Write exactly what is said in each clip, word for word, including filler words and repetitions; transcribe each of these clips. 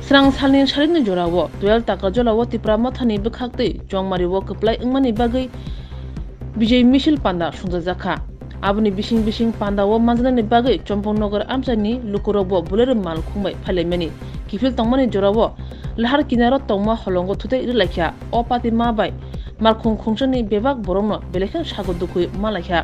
Srang salni sarikni jorao twelve Takarjala o Tipra Mothani bwkhaktwi Chongmari o kwplai wngmani bagwi Bijay Misil panda sungjajakha. Aboni bising bising panda o manjaknani bagwi Chompongnogar amchaini lukurokbo Bolero malkhung bai phailaimani kiphil tongmani jorao lahar kinaro tongma holongo thutai rwlaikha. O patima bai malkhung khungsani bebak borokno belai kheno sago dukhui malaikha.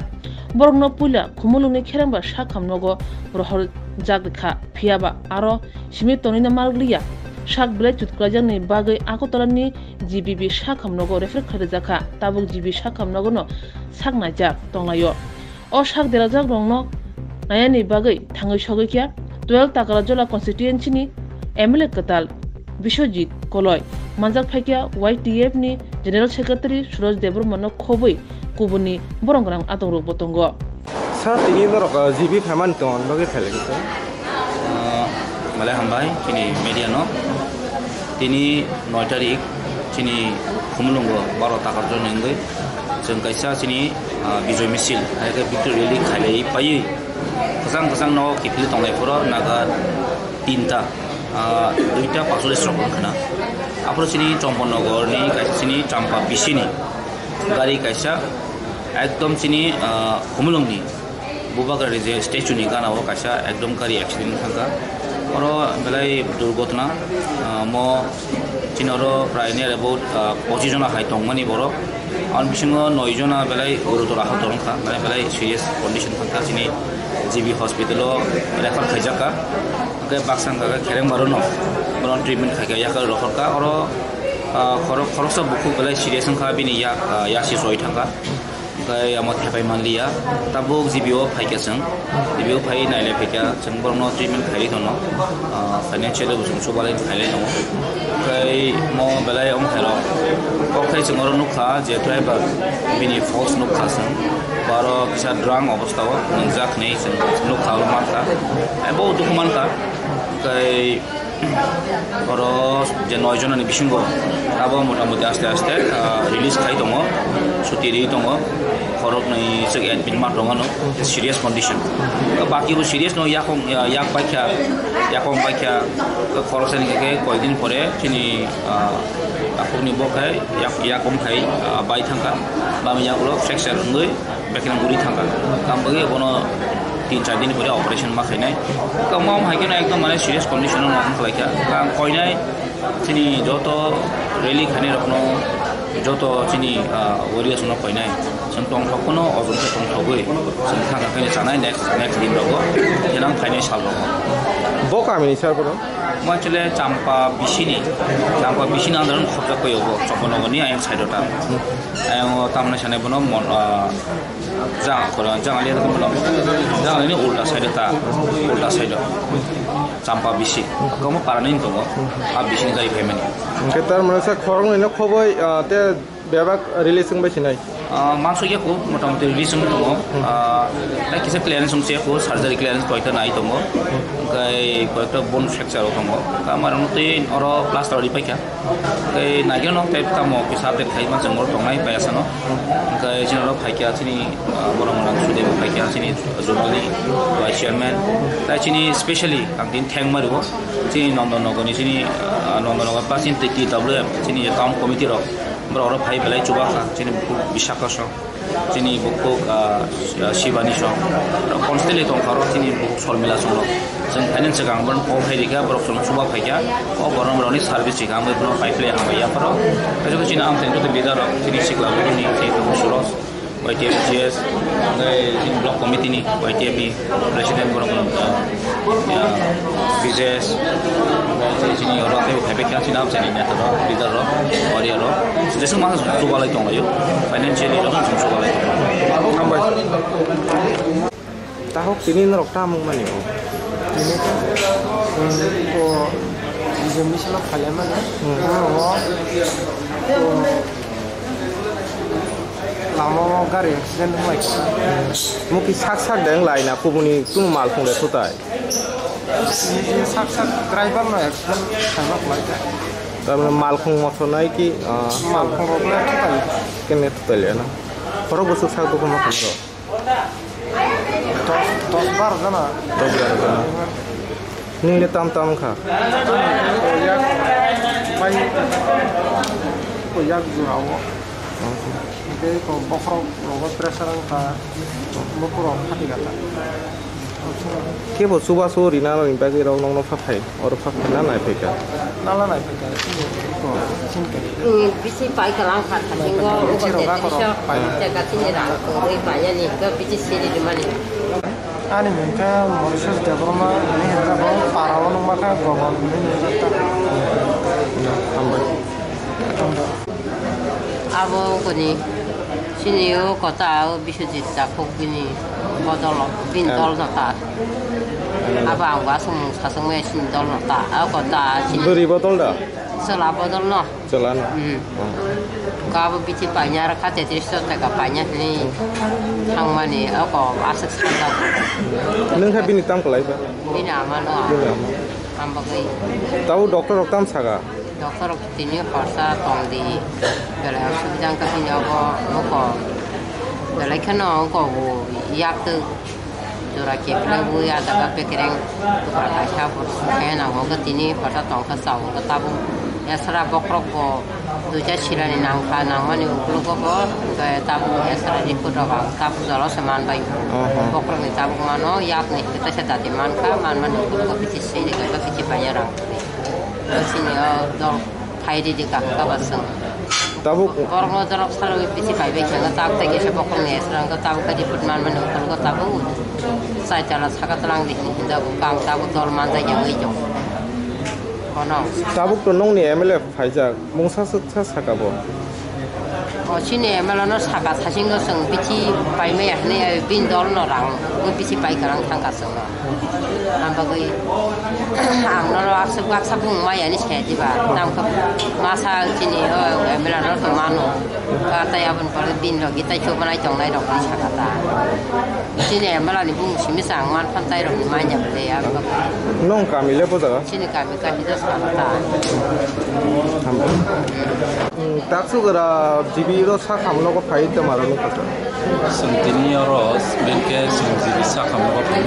Borokno puila Khumulwngni kherengba sak hamnogo rohorjak rikha, phiyaba aro simi tonina malwkliya. Sak belai chutkwlaijakni bagwi Agartala ni G B B sak hamnogo refer khlaijakha, tabuk G B sak hamnogono sak naijak tonglaio. O sak derajak rokno nayani bagwi thangwi sogwi kya twelve Takarjala constituency ni M L A kwtal Biswajit Koloi, manjak phaikya Y T F ni General Secretary Suraj Debbarma no khobwi kubuni borok rang atongrok bo tongo. Sir, tini norok, ah, G B phaimani tong bagwi khailai khe? Ah, belai hambai chini media no. Tini noi tarik chini Khumulwngo baro Takarjala wngwi chwng kaisa chini, ah, Bijoy Misil, hai khe Victory Rally khailai paiwi kwchang kwchang no kiphilwi tonglai phuru naga tinta, ah, duita pasolis rok wngkhana. Aphuru chini Chompongnogar ni kaisa chini Champa B C ni gari kaisa ekdom chini, ah, Khumulwng ni Bubagra ni je statue ni gana o kaisa ekdom gari accident thangkha. Oro belai durgotna, ah, mo chini oro prai near about, ah, pochis jona hai tongmani borok. Aboni bisingo noi jona belai gurutor ahok wngkha, mane belai serious condition thangkha chini G B hospital o refer khaijakha. Hwnkhe baksa wngkha khe khereng barono, bono treatment khaikha, yakar rohorkha. Oro, ah, khorok-, khoroksa bukhuk belai serious wngkha, bini yak, ah, yak se choi thangkha. Hwnkhe amo thepai manliya, tabuk G B o phaikha chwng, G B o phai nailai phaikha, chwng borokno treatment khailai tono, ah, financially bo chwng chubalai khailai tongo. Hwnkhe mo belai omo khairok, kok khai chwng oro nukha je driver bini false nukha chwng, bo aro kisa drunk obostha o nwngjak hinwi chwng nukha, oro mankha, bo dukhu mankha. Hwnkhe oro je noi jonani bisingo abo motamuti aste aste, ah, release khai tongo, chuti ri tongo, khoroknwi swk admit ma tongo no, serious condition. Baki bo serious no, yakong, yak paikha, yakong paikha, khoroksani khe koidin pore chini, ah, takhukni bo khai yak, yakong khai, ah, bai thangkha, bami yagulo fracture wngwi. Bekhe guri thangkha. Tamo bagwi bono tin char din pore operation ma khainai. Tamo hai kheno ekdom mane serious condition o wngkha laikha. Ang koinai chini joto rally khainai rokno, joto chini, ah, warriors no koinai. Chwng tongthok phano, o jong khe tongthogwi chwng thangkha khe chanai next, next din rogo. Thinang phainai sal rogo. Bo kamini sir bono? Mo actually Champa bisini, Champa bisini andaron khobjak koi obo, Chompongnogar ni ayang side o ta. Ayang o tamni sanai bono mon, ah, Jang, kono, jang ali ko bono. Jang ali ni ulta side ta, ulta side. Champa bisi. Komo para ni tongo. A bisi ni jai phaimani. Hwnkhe tar mane sa khoroknwi no khoboi, ah, te bebak release wngbai sinai. Ah, manso ya ko motamoti release wng tongo. Ah, ta kisa clearance wng se ko, surgery clearance koita nai tongo. Hwnkhe koita bone fracture tongo. Kamar no tei oro plaster ri paikha. Tei naikheno tei tamo kisa update khai ma chwng oro tongnai pai asano. Hwnkhe chini oro phaikha chini, ah, borok rang sude bo phaikha chini zonalni vice chairman. Tai chini specially ang tini thang mario chini Nondonogor ni chini, ah, Nondonogor plus chini T W M chini town committee rok borok oro phai belai chubakha chini bukhuk Bisakha song. Chini bukhuk, ah, Shivani song. Constantly tongkha oro chini bukhuk Sormila song rok. Chwng phainani swkang borok call khai rikha, borok chwng chuba phaikha. O borok borokni service rikha, ang bono pipeline hambai yapharo. Kaisa chini amchaini joto leader rok, chini sikla borokni, chini tongo Suros, Y T F G S, tei chini block committee ni Y T F ni president borok, ah, Ya, Bijesh, chini oro tei phaibai kha chini amchaini neta rok, leader rok, warrior rok. Jeswk masa chubalai tonglaio, financially rok chubalai tonglaio. Hambai. Tahok tini norok tamung mani o. Tini, um, o, Bijay Misil o phailai mano. Hmm. Oro o, o, Lama o gari accident wnglaikha. Muki sak sak de wnglaina kubuni kumu malkhung de thutai. Sak sak driver no accident khaima kwlaikha. Tamni malkhung mothonai ki, ah, malkhung rok le thutai. Kene thutai le na. Khorok bwswk sak bukhuma khamro. Dos, dos baro jana. Dos baro jana. Nini le tam tam kha. Yak Ko yak jora o. Tei ko bokhorok rogo pressure wngkha, bukurok phatikha ta. Kebo chubachu rina ni bagwi rok nokno pha phai, oro pha phai na nai phaikha. Nala nai phaikha, chini ko, chini ko. Bisi pai kalang kha, thasingo, ugo te trisho, teka chini rang kwrwi paiyani, hwnkhe bisi siri rwmani. Ani mung khe Mauritius Debbarma, ani hwnjak bo para o nungma khe Gobon hinwi nungjak ta. Hambai. Abo koni chini o kota o Biswajit Jakhuk bini bodol, bini dol no ta. Abo ang bo aswk mung saswk maya chini dol no ta. O kota chini bwrwi bodol da? Chwla bodol no. Chwla no? Hmm. Kabo bithi paina rakha tetris taka paina hwnwi thangmani oko aswk sajak. Nwng kha bini tam kwlai ba? Bini ama no. Bini ama. Ambagwi. Tabo doctor rok tam saka? Doctor rok tini horsa tong di. Belai osubida wngkha bini obo, oko. Belai kheno oko bo yak tw jora kepilai bo ya jaga bekereng tukra kaisa bo khe nango khe tini horsa tong khe chao khe tabuk esra bokhorok bo duita silani nangkha, nangmani ukologo bo hwnkhe tabuk esra report rok ang tabuk jora se manbai. Oho. Bokhorokni tabuk mano yakni hwnkhe teisa dati mankha, manmani ukologo bithi sini khe bithi paina rang. Sini o dol phai ridi kaham kaba chwng. Tabuk borokno jorok salogwi bisi phaibai khe tabuk tai kisa bokhorokni esra wngkha tabuk khe report manmani ukologo tabuk chai chala saka tlang di hinwi hinjago kang tabuk dol manjak ya wngwi tongo. Bono. Tabuk to nongni M L A phaijak, mungsa swksa saka bo. O chini M L A no saka sasingo chwng bithi paimaya hinwi bini dol no rang bisi pai kwrang thangkha chwngno. Ang bagwi ang norok aswk baksa bung maya ni se diba. Tamo khe masa chini o M L A no to mano. Ka tai aboni pore din logi tai chobonai tongnai rok ni saka ta. Chini M L A ni bung simi sa ang man phan tai rok ni manya bole ang bagwi. Nong kami le bo jaga? Chini kami ka hida saka ta. Hambai. Hmm, taksu gara G B ro sa khamno ko phai te maro no kasa. Chwng tini oro belke chwng G B sa khamno ko phai.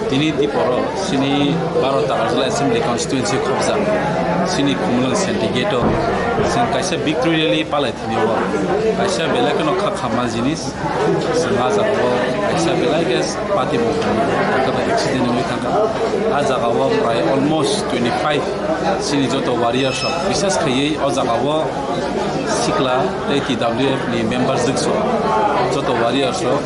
Tini diporo chini Baro Takarjala Assembly Constituency khobjak chini Khumulwng Syndicate o chwng kaisa victory rally palai thini o kaisa belai kheno kha khamma jinis. Chwng ah jagao kaisa belai khe pati bo khamya, khe accident wngwi thangkha. Ah jagao prai almost twenty five chini joto warriors rok, bisas khaiwi o jagao sikla tei T W F ni members jwkso joto warriors rok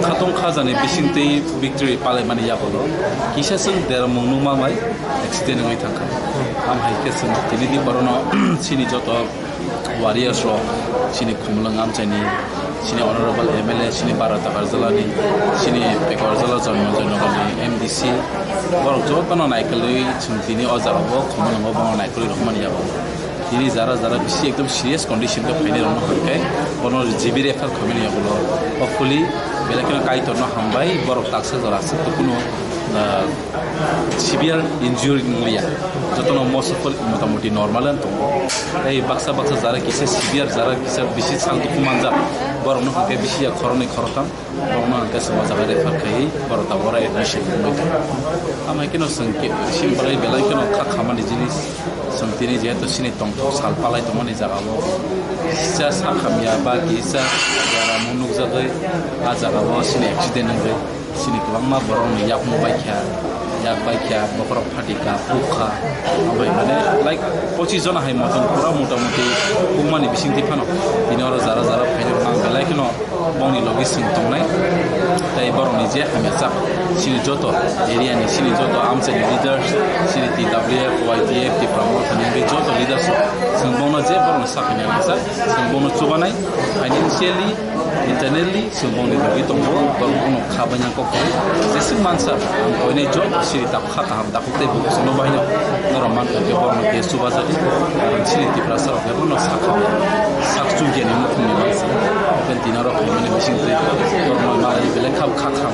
khatong khajani bisingtwi victory palaimani yagulo kisa chwng dermung nukma bai accident wngwi thangkha. Am hai khe chwng tini di borokno chini joto warriors rok, chini Khumulwng amchaini, chini honorable M L A, chini Baro Takarjalani, chini Pekorjala Janmojannagarni M D C, borok jotono naikolwi chwng tini o jagao Khumulwngo bono naikolwi rwmani yago. Tini jara jara bisi ekdom serious condition khe phainai rokno hwnkhe bono G B refer khaimani yago. Hopefully belai kheno Kaitorno hambai, borok taksa jora aswk kunu, ah, severe injury wngya, jotono mosokol motamoti normal wng tongo. Tei baksa baksa jara kisa severe, jara kisa bisi sal dukhu manjak, borokno hwnkhe bisi ya khoroknwi khoroktham, borokno hwnkhe se o jaga refer khaiwi borok tabuk oro admission wngwi tongo. Tamo hai kheno chwng khe chini bagwi belai kheno kha khamani jinis, chwng tini jehetu chini tongthok sal palai tongmani jaga o kisa sak hamya ba kisa yaramung nukjagwi ah jaga o chini accident wngwi. Chini kwbangma borokni yakung baikha, yak baikha, bokhorok phatikha, pukha. Obo mane, like, pochis jona hai motom pura motamuti pukmani bisingtwi phano. Tini oro jara jara phairok ang belai kheno bongni logi chwng tongnai. Tei borokni je hamya chak, chini joto area ni, chini joto amchaini leaders, chini T W F, Y T F, Tipra Motha ni joto leaders, chwng bongno je borokni sak hamya rwngsa, chwng bongno chubanai, financially, internally, chwng bongni bagwi tongo, borok bono kha bainang kok kwrwi. Jeswk mansa, ang koinai joto siri tak kha kaham dakhuk tei bukusono baino norok mankha khe borokno khe chubajadi. Siri Tiprasa rok khe bono sak kha, sak chukya ni mukhungni mansa. Open tini oro phaimani bising twi borokno manwi belai kha kha kha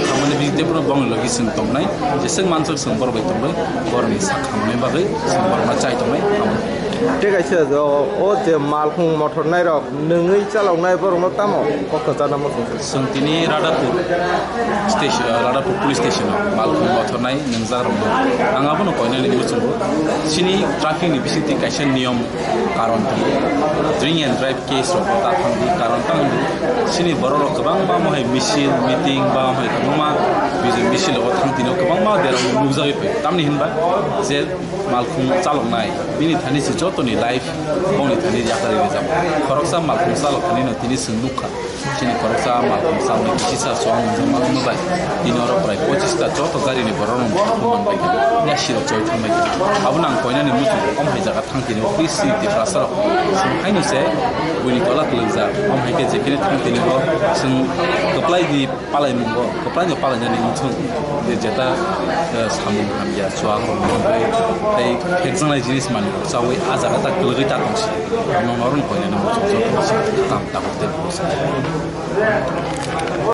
khamani bising tei bono bongni logi chwng tongnai. Jeswk mansa chwng borok bai tongbai, borokni sak khamani bagwi chwng borokno chai tongnai. Tei kaisa o, o je malkhung mothor nairok nwngwi chaloknai borokno tamo kok kwchana muchung? Chwng tini Radhapur station, Radhapur police station o malkhung mothornai nwngjak rokno ang abono koinani muchungo. Chini traffic ni bisingtwi kaisa niyom karon tongo. Drink and drive case rok ta thangdi, karon tamo chini borok rok kwbangma mohai misil, meeting ba mohai kwbangma bijoi misil rok thang tino kwbangma derok nukjagwi phai. Tamni hinba je malkhung chaloknai bini thani se jotoni life bongni thani yakarwi rijak. Khoroksa malkhung chalok thani no tini chwng nukha. Chini khoroksa malkhung samni kisa chwng nungjakma wngwi bai. Tini oro prai pochista joto gari ni borok rok nungjakma manbai kha. Ya sirok choi thangbai kha. Abo nang koinani muchung om hai jaga thang tini office si Tiprasa rok. Chwng haino se buini tola kwlwngjak. Om hai khe je kini thang tini bo chwng kwplai di palai mungo. Kwplai no palai nani muchung. Je jeta, eh, samung hamya chwng rok nungbai. Tei khekjaknai jinis manwi rok chawi a jaga ta kwlwgwi ta tongsi. Nong noron koinani muchung joto se tam tabuk tei.